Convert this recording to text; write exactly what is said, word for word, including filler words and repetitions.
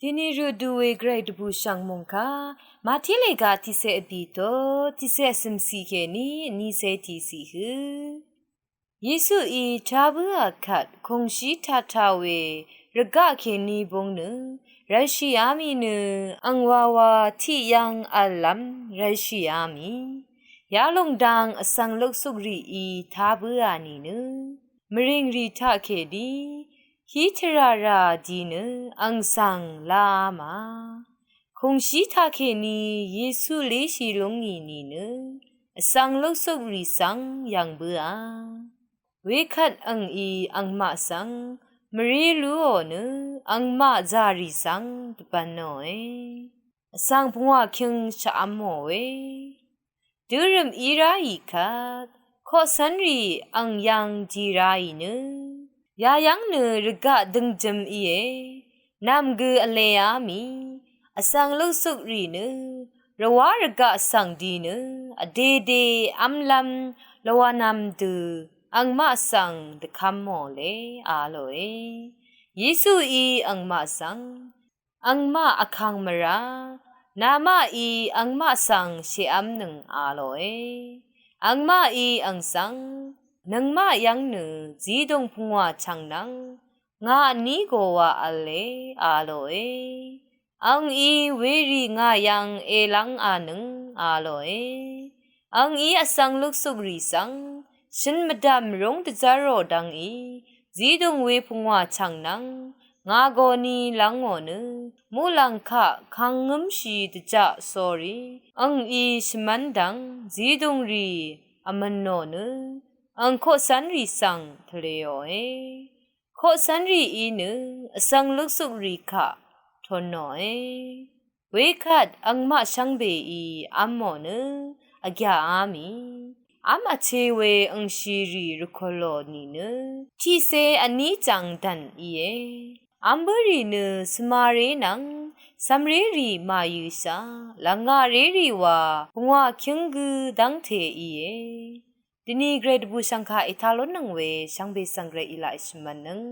Dini rø duwe gvray dvbù shv̀ng mòngkà Màtí lèga tiqsè vbìto tiqsè vsø̀msiq kèní vnísè tiqsiq hø. Yesuí tá bǿà kvt kùngshí tata we rvgaq kèní búng nø rvtshìá mì nø ang wawa tiqyv́ng v̄llv́m rvtshìá mì. Yalòng dang vsvng luksukrìí tá bǿà nìnø mvrìngrì taqkèní hí tvràrà di nø ang svng láá mà. Kùngshí taqkèní Yesu léshì lúngì nìnø vsvng luksukrì svng yv̀ng bǿà. Wekvt angí angmaq svng mvré lúò nø angmaq zàrì svng dvbvnòe. Vsvng pungwà kyøng shvv́mò we dørø̀m í ráì kvt koqcv́nrì ang yv́ng di ráì nø yayv́ng nø rvgaq døngjøm íe. Nv̀m gø vleá mì vsvng luksukrì nø rvwá rvgaq svng di nø vdede v́mlv́m lvwànvm dø angmaq svng dvkv́mò le a lòe. Yesuí angmaq svng angmaq vkang mvrá namaqí angmaq svng sheqv́mnøng a lòe. Angmaqí ang svng nøngmaq yv́ng nø zidùng pungwà chv̀ng nvng ngà vní gòwà v̄le a lòe. Angí werì ngà yv́ng èlv́ng a nøng a lòe. Angí vsvng luksukrì svng shøn mvdv̀m rúng dvzv́rò dvngí zidùng we pungwà chv̀ng nvng ngà gòní lv́ngò nø muqlàng kaq kàngǿmshì dvjaq sórí angí shvmv́n dvng zidùng rì vmø̀nò nø ang koqcv́nrì svng tvlēòe. Koqcv́nrìí nø vsvng luksukrì kaq tonnòe. Wekvt angmaq shvngbeí v́mò nø vgyàá mì v́m vche we angshirì rvkòlò nìnø tiqcé vní jv̀ng dv̀n íe. V́m bǿrì nø svmaré nvng cv̀mrérì màyø̀shà lv̀ngaqrérì wa pungwà kyǿng gǿ dv́ngte íe. Dvni gvray dvbù shv̀ngkà ètá lónnøng we shvngbe svng gvray í laq èshvmv̄nnøng.